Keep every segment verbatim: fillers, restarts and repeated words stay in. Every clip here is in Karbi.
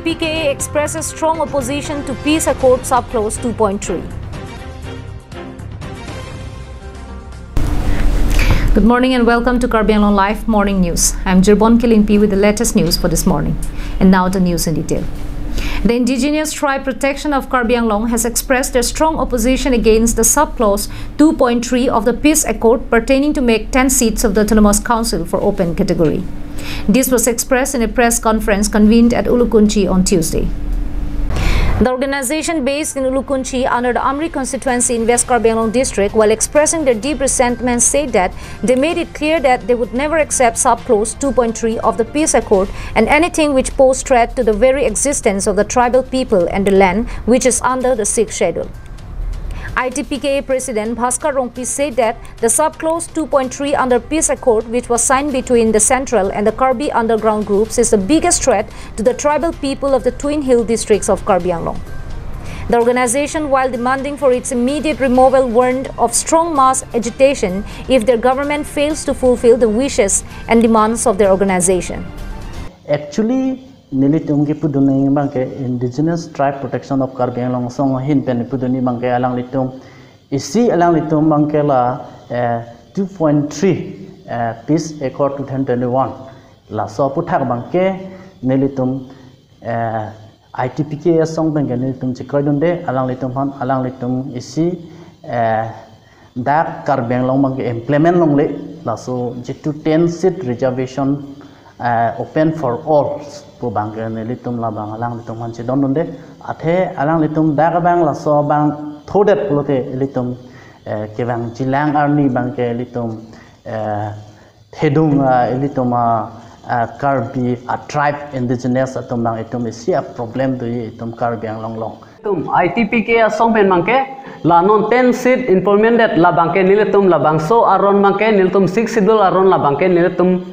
P K A expresses strong opposition to peace accord subclause two point three. Good morning and welcome to Karbi Anglong Live Morning News. I'm Jirbon Kilingpi with the latest news for this morning. And now the news in detail. The indigenous tribe protection of Karbi Anglong has expressed their strong opposition against the subclause two point three of the peace accord pertaining to make ten seats of the Autonomous Council for open category. This was expressed in a press conference convened at Ulukunchi on Tuesday. The organization based in Ulukunchi under the Amri constituency in West Karbi Anglong district, while expressing their deep resentment, said that they made it clear that they would never accept subclause two point three of the peace accord and anything which pose threat to the very existence of the tribal people and the land which is under the Sixth Schedule. I T P K A President Bhaskar Rongpi said that the subclause two point three under peace accord, which was signed between the central and the Karbi underground groups, is the biggest threat to the tribal people of the Twin Hill districts of Karbi Anglong. The organization, while demanding for its immediate removal, warned of strong mass agitation if their government fails to fulfill the wishes and demands of their organization. Actually, nelitum kepudun abangke Indigenous Tribe Protection of Karbi Anglong asong ahin pen pudun abangke alanglitum isi alanglitum abangke la, eh, two point three, eh, Peace Accord two thousand twenty-one. Laso aputhak abangke nelitum, eh, I T P K A asong abangke nelitum chekroidunde alanglitum aphan, alanglitum isi, eh, dak Karbi Anglong abangke implement longle, laso jitu ten seat reservation, eh, open for all pu abangke nelitum labang alanglitum aphan chedondunde, athe alanglitum dak abang laso abang thodet pulote ilitum, eh, kevang jilang arni abangke ilitum, eh, thedung, ah, ilitum, ah, ah, Karbi, ah, tribe indigenous atum abang itum isi a problem do itum Karbi Anglong along. Itum I T P K A asong pen abangke la non ten seat implemented la abangke nelitum labangso aron abangke nelitum Sixth Schedule aron la abangke nelitum,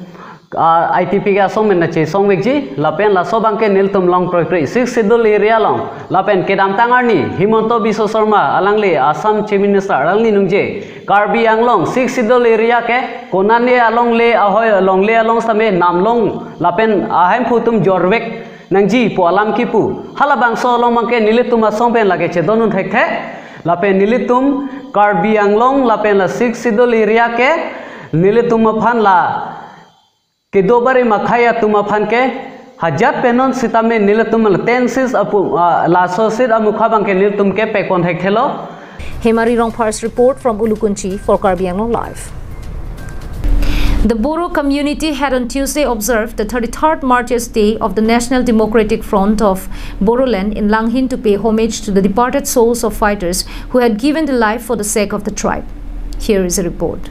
ah, I T P K A asong pen na chesong vekji lapen laso abangke nelitum long kroikre Sixth Schedule area along lapen kedamtang arni Himanta Biswa Sarma alangli Assam Chief Minister alangli ningje Karbi Anglong Sixth Schedule area ke konane alongle ahoi alongle along same namlong lapen ahemphu atum jorvek nangji pu alam kipu. Halabangso along abangke nelitum asong pen lake chedondun thekthe. Lapen nelitum Karbi Anglong lapen la Sixth Schedule area ke nelitum aphan la kedo bari makhai atum aphan ke hajat penon sitame nelitum la ten seats apu, ah, laso seat amukha abangke nelitum kepekon thekthelo. Hemari Rongphar's report from Ulukunchi for Karbi Anglong Live. The Bodo community had on Tuesday observed the thirty-third Martyrs' Day of the National Democratic Front of Bodoland in Langhin to pay homage to the departed souls of fighters who had given their life for the sake of the tribe. Here is a report.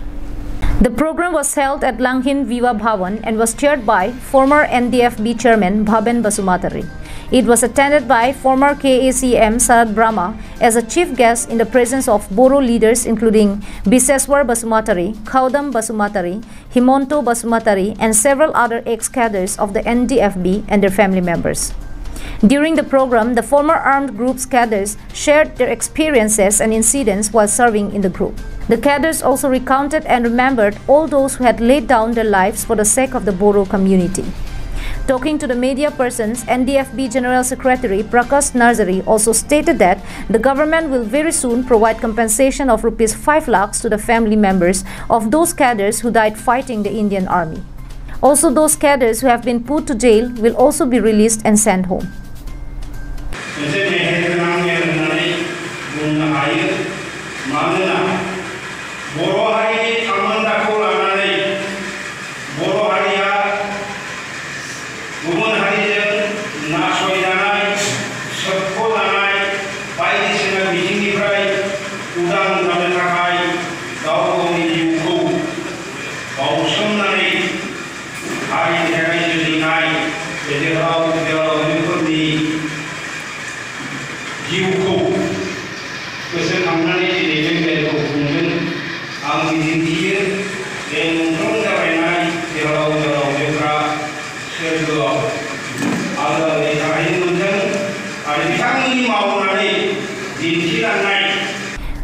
The program was held at Langhin Viva Bhawan and was chaired by former N D F B chairman Bhaben Basumatary. It was attended by former K A C M Sarat Brahma as a chief guest in the presence of Bodo leaders including Biseswar Basumatary, Khaudam Basumatary, Himanta Basumatary, and several other ex-cadres of the N D F B and their family members. During the program, the former armed groups cadres shared their experiences and incidents while serving in the group. The cadres also recounted and remembered all those who had laid down their lives for the sake of the Bodo community. Talking to the media persons, N D F B General Secretary Prakash Narzary also stated that the government will very soon provide compensation of rupees five lakhs to the family members of those cadres who died fighting the Indian Army. Also, those cadres who have been put to jail will also be released and sent home. Moso meher kenang ya kenani bung na hayu manena Bodo hari ni thaman daku lanani Bodo hari ya Gumun hari jeng na soi danai, sepho danai, pai di sena bijing di prai, udang udang thakai, dau ko ni yuku, bau sum nari, hari di hari jeng dinai, jadi rau di rau ni pun di yuku. Kese kamnani di dejeng dari ko kunjung, ang di dintir, dan nungkrong dapai nai, di rau di rau di pra,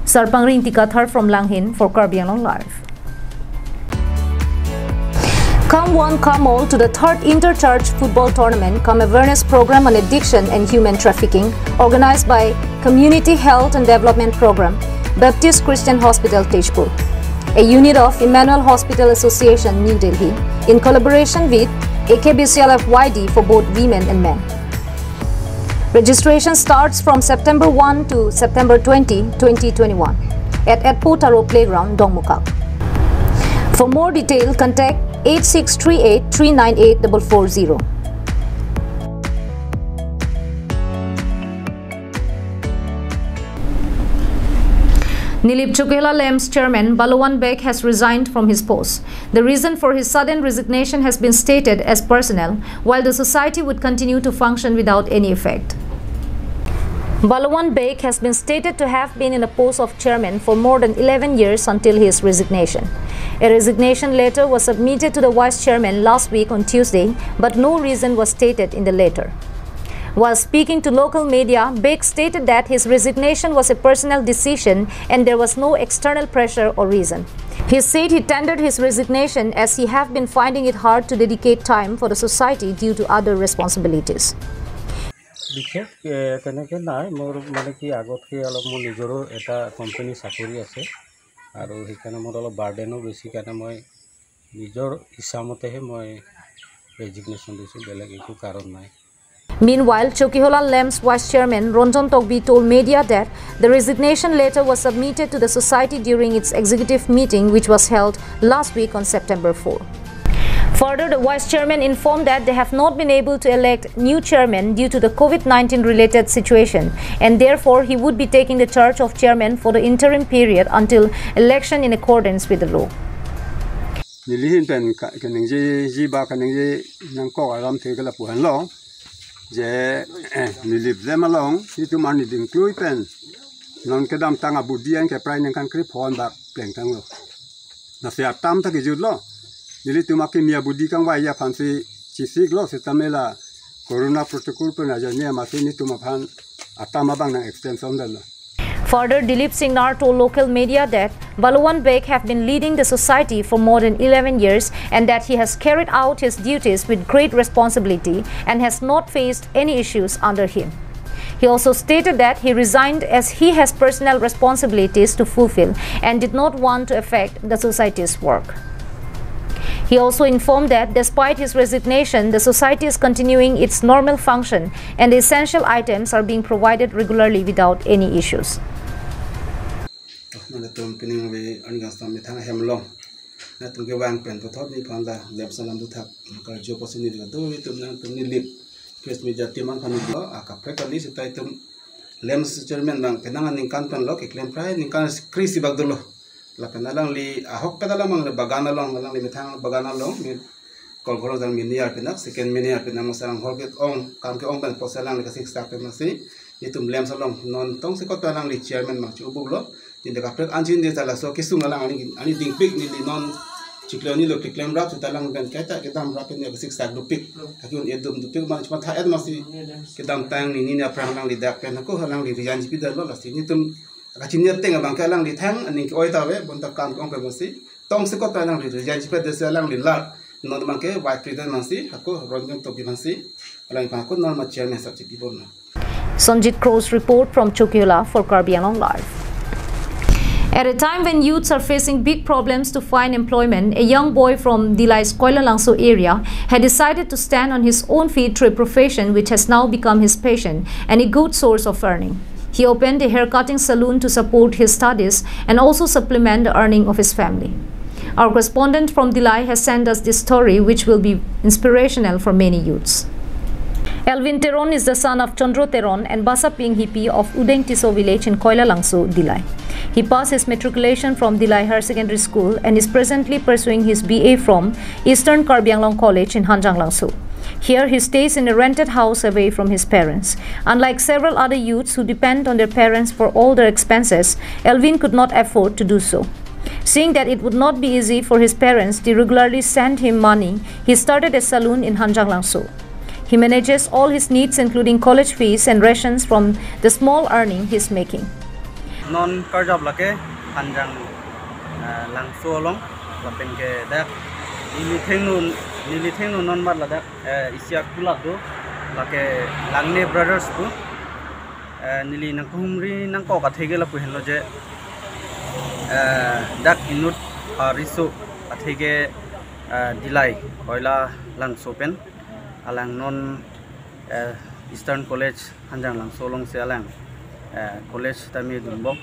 Sarpangri Ingti Kathar from Langhin for Karbi Anglong Live. Come one, come all to the third Inter-Church Football Tournament cum Awareness Program on Addiction and Human Trafficking, organized by Community Health and Development Program, Baptist Christian Hospital, Tezpur, a unit of Emmanuel Hospital Association, New Delhi, in collaboration with A K B C L F Y D for both women and men. Registration starts from September one to September twenty, twenty twenty-one at Etpo Taro Playground, Dongmukak. For more detail, contact eight six three eight three nine eight double four zero. Nilip Chokihola LAMPS chairman Balowan Beg has resigned from his post. The reason for his sudden resignation has been stated as personal, while the society would continue to function without any effect. Balowan Beg has been stated to have been in the post of chairman for more than eleven years until his resignation. A resignation letter was submitted to the vice chairman last week on Tuesday, but no reason was stated in the letter. While speaking to local media, Beg stated that his resignation was a personal decision and there was no external pressure or reason. He said he tendered his resignation as he have been finding it hard to dedicate time for the society due to other responsibilities. বিশেষ এ, তেনেকে নাই। মোৰ মানে কি, আগতকে অলপ মোৰ নিজৰো এটা কোম্পানী চাকৰি আছে আৰু সেইকাৰণে মোৰ অলপ বাৰ্ডেনো বেছি কাৰণে মই নিজৰ ইচ্ছামতেহে মই ৰেজিগনেশ্যন দিছোঁ, বেলেগ একো কাৰণ নাই। Meanwhile, Chokihola LAMPS Vice Chairman Ranjan Tokbi told media that the resignation letter was submitted to the society during its executive meeting, which was held last week on September four. Further, the vice chairman informed that they have not been able to elect new chairman due to the COVID nineteen related situation, and therefore he would be taking the charge of chairman for the interim period until election in accordance with the law. Nelihin pen ka-, kaningjeji ba kaningje nangkok alam the ke lapu henlo. Je, eh, Nilip LAMPS along, itum arni dingklui pen. Non kedamtang abudi an ke prai ningkan krepho an bak plengtanglo. Lasi atam ta kejutlo. Nelitum akimi abudi kangvai aphansi chisiklo, sitame la Corona protocol pen ajoine amatsi nelitum aphan atam abang nang extension damlo. Further, Dilip Singnar told local media that Balowan Beg have been leading the society for more than eleven years and that he has carried out his duties with great responsibility and has not faced any issues under him. He also stated that he resigned as he has personal responsibilities to fulfill and did not want to affect the society's work. He also informed that despite his resignation, the society is continuing its normal function and the essential items are being provided regularly without any issues. Nangtum pining ave ani gastam methang hem along. Nangtum kevang pen puthot neliphan ta LAMPS alam dothak karju apotsi neli kado itum nangtum Nilip press media team aphan neli lo, akaprek kali seta itum LAMPS chairman abang penang aningkan pen lo keklem prai ningkan kre-isi bak dolo. Lapen alangli ahok pen alam abang bagan along, alangli methang bagan along, mi kolgoro jang mini arpinak, second mini arpinak, masa alang hol ke-ong, kam ke-ong pen apotsi alangli kasiksak pen amatsi, itum LAMPS along non tongsekot pen alangli chairman abang chubuk lo, jin de kaprek anjin de ta laso kesung alang ani, ani dingpik neli non chiklo ni lo keklem rap seta alang pen kaita kedam rap pen kasiksak dopik, kaki un edum dopik man cuma tha-et amatsi, kedamtang ni ni aphrang alangli dak pen ako alangli resign chipidetlo, lasi nelitum kachini ateng abang ke alangli thang aning ke-oi ta ave, bonta kam ke-ong pen amatsi, tongsekot pen alangli resign chipedet si alangli lar, non abang ke vice president amatsi, ako Ranjan Tokbi amatsi, alangli abang ako non ma chairman sap chipibomlo. Sanjit Crow's report from Chokihola for Karbi Anglong Live. At a time when youths are facing big problems to find employment, a young boy from Dilai's Koilalangso area had decided to stand on his own feet through a profession which has now become his passion and a good source of earning. He opened a hair cutting salon to support his studies and also supplement the earning of his family. Our correspondent from Dilai has sent us this story, which will be inspirational for many youths. Elvin Teron is the son of Chandro Teron and Basaping Hipi of Udeng Tisso village in Koilalangso, Dilai. He passed his matriculation from Dilai Higher Secondary School and is presently pursuing his B A from Eastern Karbi Anglong College in Hanjanglangso. Here he stays in a rented house away from his parents. Unlike several other youths who depend on their parents for all their expenses, Elvin could not afford to do so. Seeing that it would not be easy for his parents to regularly send him money, he started a salon in Hanjanglangso. He manages all his needs, including college fees and rations, from the small earning he's making. Non karjap lake Hanjang, eh, Langso along, lapen ke dak Neli thengno, neli thengno non mat ladak, eh, isi akulat do, lake Langne Brothers do. Eh, neli nangkehumri nangkok athe ke lapu henlo je, eh, dak inut, ah, riso athe ke, eh, Dillai Koila Langso pen alang non, eh, Eastern College Hanjanglangso alongsi alang, eh, college tame dunbom.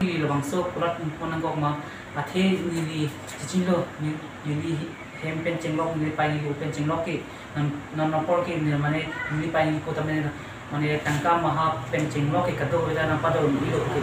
Neli labangso kulat nangkok ma, athe neli chichinlo, ne-, neli hem pen chenglok, neli pei neli u pen chenglok ke, non, non apor ke, ne, mane, neli pei neli u ta mane, mane tangka maha pen chenglok ke kadokave ta nangpadon neli lo ke.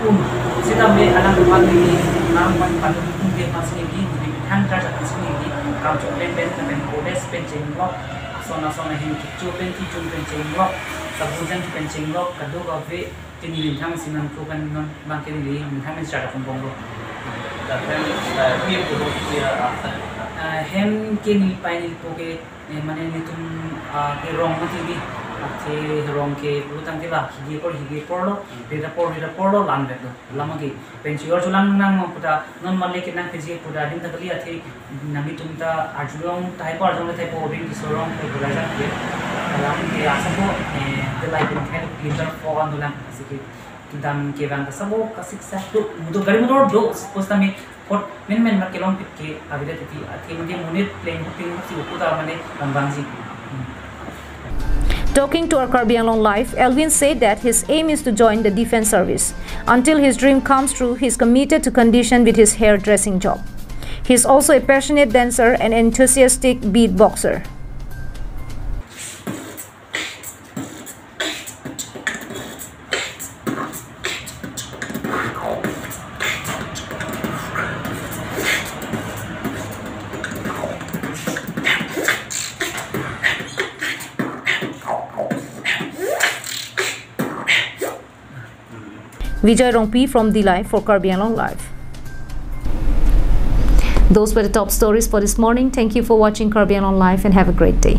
Un, sitame alang pan neli, alang pan pan un ke mas neli, neli thang kar sa mas neli, kam chok pen pen, pen kodes pen chenglok, ason ason ahin kicho pen kichun pen chenglok, sabun pen chenglok, kadokave, Ke neli methang si nangkok pen non bang ke neli methang men chara pon bom lo. Lapen, eh, pi puro pi, eh, asa. Eh, hem ke neli pei neli u ke, eh, mane netum, ah, ke rong mati di. Athe rong ke puro tangte la, hidi apor, hidi apor lo, Hmm. rida apor, rida apor lo, lam vet lo. Lama ke, pen chijor chulang nang ma puta, non male ke nang P G puta, dim ta kali athe, nangtum ta arjulong tahai po arjulong tahai po obing di sorong po belajar ke. Alam ke asa po, eh, the life in health glitter for on the lamp. Asike dam ke bang ka sabo ka siksa do, mudo gari motor do, suppose tame pot men men mat kelong pit ke avida titi, athe mate monit pleng ping si uku ta mane bang bang si. Hmm. Talking to our Karbi Anglong Live, Elvin said that his aim is to join the defense service until his dream comes true. He's committed to condition with his hairdressing job. He's also a passionate dancer and enthusiastic beatboxer. Vijay Rongpi from Dillai for Karbi Anglong Live. Those were the top stories for this morning. Thank you for watching Karbi Anglong Live and have a great day.